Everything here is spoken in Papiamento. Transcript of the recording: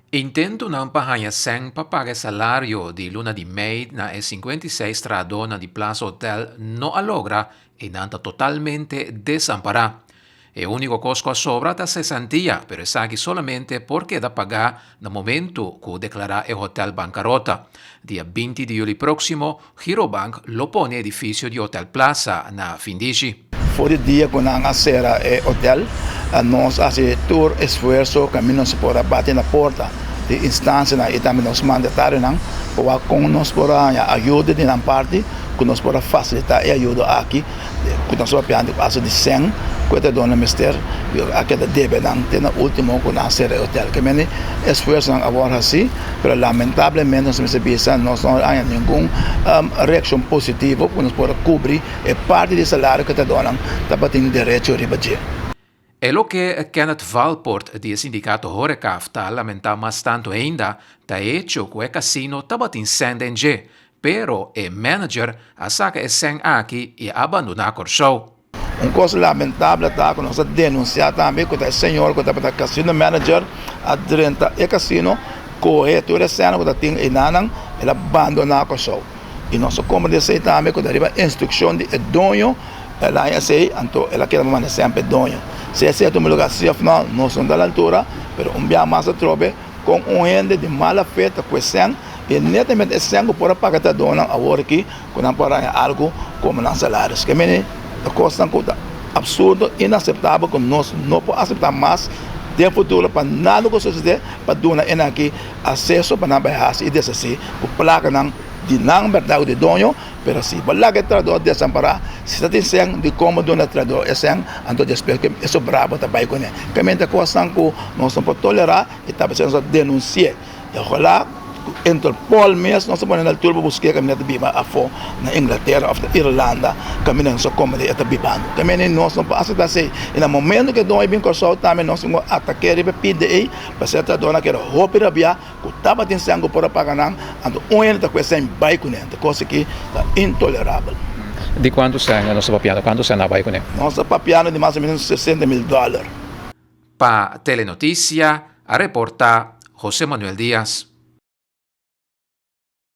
Intentonan pa haña sèn pa paga e salario di luna di mei na e 56 trahadónan di Plaza Hotel no a logra i nan ta totalmente desampará. E úniko kos ku a sobra ta sesantia, pero esaki solamente por keda pagá na momentu ku deklará e hotel bankarota. Dia 20 di yüli próksimo, Girobank lo pone edifisio di Hotel Plaza na findishi. For di dia ku nan a sera e hotel, nos a hasi tur esfuerso kaminda nos por a bati na porta di instansianan i tambe nos mandatarionan pa wak kon nos por a haña ayuda di nan parti ku nos por a fasilitá e ayuda aki ku nos a papia antes ku asa di sèn ku e ta duna mester a keda debe nan te na ultimo ku nan a sera e hotel. Ke mende esfuersonan a wòrdu hasi pero lamentablemente nos mester bisa nos no a haña ningun reakshon positivo ku nos por a kubri E parti di salario ku e trahadónan tabatin derecho riba dje. E loke Kenneth Valpoort di e sindikato Horecaf ta lamentá mas tantu ainda ta e hecho ku e kasino tabatin sèn den dje, pero e manager a saka e sèn aki i a bandoná Kòrsou. Un kos lamentable ta ku nos a denunsiá tambe ku ta e señor ku tabata casino manager a drenta e casino, kohe tur e sèn ku ta tin einanan, el a bandoná Kòrsou. I nos a komprendé esei tambe ku ta riba instrukshon di e doño el a haña esei, anto el a keda pa manda semper e doño. Si esei a tuma lugá sí òf nò, nos no ta a la altura, pero un bia mas atrobe kon un hende di mala fe ta ku e sèn, i netamente e sèn ku por a paga ta doñonan awor aki ku nan por haña algu komo nan salaris. Ke mene ta kosnan ku ta absurdo, inaseptabel ku nos no por aseptá mas den futuro pa nada ku sosodé pa duna e nan aki aseso pa nan bai hasi i deshasí ku plakanan di nan bèrdat ku di doño, pero si bo laga e trahadó desampará, si ta tin sèn dikon bo duna e trahadó e sèn, anto despues ku e sobrá bo ta bai kuné. Kamente kosnan ku nos no por tolerá i ta p'esei nos a denunsi'é. I ojalá ku Interpol mes nos ta pone na altura pa busk'é kaminda e ta biba afó na Inglatera òf na Irlanda kaminda nos a komprendé e ta bibando. Kamente nos no por aseptá esei. I na momento ku e doño bin Kòrsou tambe nos tin ku atak'é riba e pida ei pasobra e trahadónan a keda hopi rabiá. Ku tabatin sèn ku por a paga nan, anto un hende ta kue sèn bai kuné. Anto kos aki ta intolerabel. Di kuantu sèn nos ta papiando? Kuantu sèn a bai kuné? Nos ta papiando di mas o menos 60 mil dòler. Pa Telenoticia a reporta Jose Manuel Diaz.